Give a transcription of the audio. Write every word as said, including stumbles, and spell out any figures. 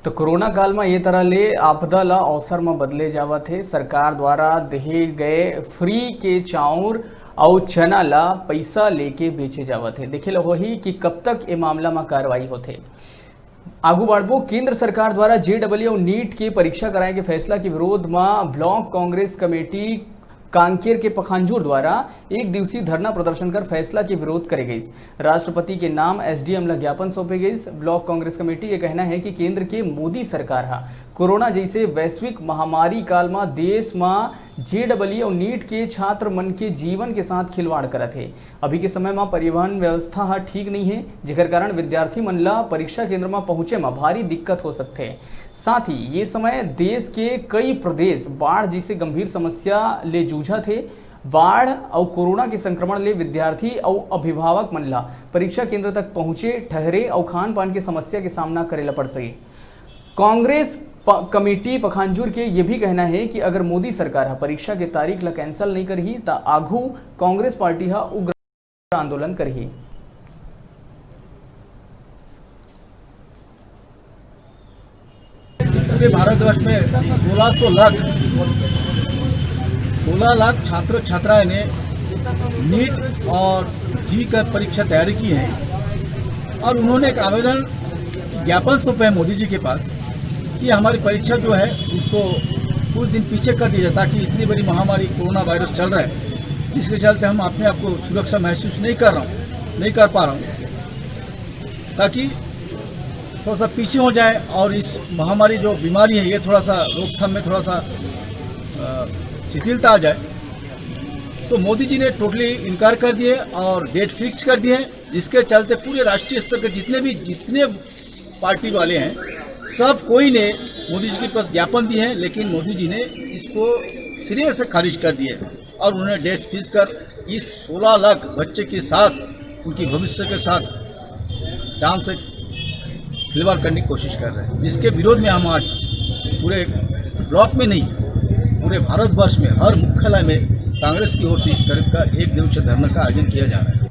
तो कोरोना काल म ये तरह ले आपदा ला अवसर म बदले जावत हे। सरकार द्वारा देहे गए फ्री के चाउर अउ चना ला पैसा लेके बेचे जावत हे। देखे ल होही कि कब तक ए मामला म कार्रवाई होथे। आगू बढ़बो, केंद्र सरकार द्वारा जेडबलई अउ नीट के परीक्षा कराए के फैसला के विरोध म ब्लॉक कांग्रेस कमेटी कांकेर के पखांजूर द्वारा एक दिवसीय धरना प्रदर्शन कर फैसला के विरोध करे गइस। राष्ट्रपति के नाम एसडीएम ला ज्ञापन सौंपे गइस। ब्लॉक कांग्रेस कमेटी के कहना है कि केंद्र के मोदी सरकार हा कोरोना जैसे वैश्विक महामारी काल म देश म जेडबलई अउ नीट के छात्र मन के जीवन के साथ खिलवाड़ करत हे। अभी के समय म परिवहन व्यवस्था ह ठीक नइ हे, जेकर कारण विद्यार्थी मन ला परीक्षा केंद्र म पहुंचे म भारी दिक्कत हो सकथे। साथ ही ये समय देश के कई प्रदेश बाढ़ जैसे गंभीर समस्या ले जूझत हे। बाढ़ अउ कोरोना के संक्रमण ले विद्यार्थी अउ अभिभावक मन ला परीक्षा केंद्र तक पहुंचे, ठहरे अउ खान पान के समस्या के सामना करे ला पड़ सके। कांग्रेस प-, कमेटी पखांजूर के ये भी कहना है कि अगर मोदी सरकार ह परीक्षा के तारीख ला कैंसिल नहीं करही, त आघू कांग्रेस पार्टी ह उग्र आंदोलन करही। पूरे भारतवर्ष में सोलह सौ लाख सोलह लाख छात्र छात्राएं ने नीट और जी का परीक्षा तैयारी की है और उन्होंने एक आवेदन ज्ञापन सौंपे हैं मोदी जी के पास कि हमारी परीक्षा जो है उसको कुछ दिन पीछे कर दिया जाए, ताकि इतनी बड़ी महामारी कोरोना वायरस चल रहा है जिसके चलते हम अपने आप को सुरक्षा महसूस नहीं कर रहा हूँ, नहीं कर पा रहा हूँ, ताकि थोड़ा सा पीछे हो जाए और इस महामारी जो बीमारी है ये थोड़ा सा रोकथाम में थोड़ा सा शिथिलता आ जाए। तो मोदी जी ने टोटली इनकार कर दिए और डेट फिक्स कर दिए, जिसके चलते पूरे राष्ट्रीय स्तर के जितने भी जितने पार्टी वाले हैं सब कोई ने मोदी जी के पास ज्ञापन दिए हैं, लेकिन मोदी जी ने इसको सिरे से खारिज कर दिए और उन्होंने डेट फिक्स कर इस सोलह लाख बच्चे के साथ उनकी भविष्य के साथ जान से खिलवाड़ करने की कोशिश कर रहे हैं, जिसके विरोध में हम आज पूरे ब्लॉक में नहीं पूरे भारतवर्ष में हर मुख्यालय में कांग्रेस की ओर से इस तरह का एक दिवसीय धरना का आयोजन किया जा रहा है।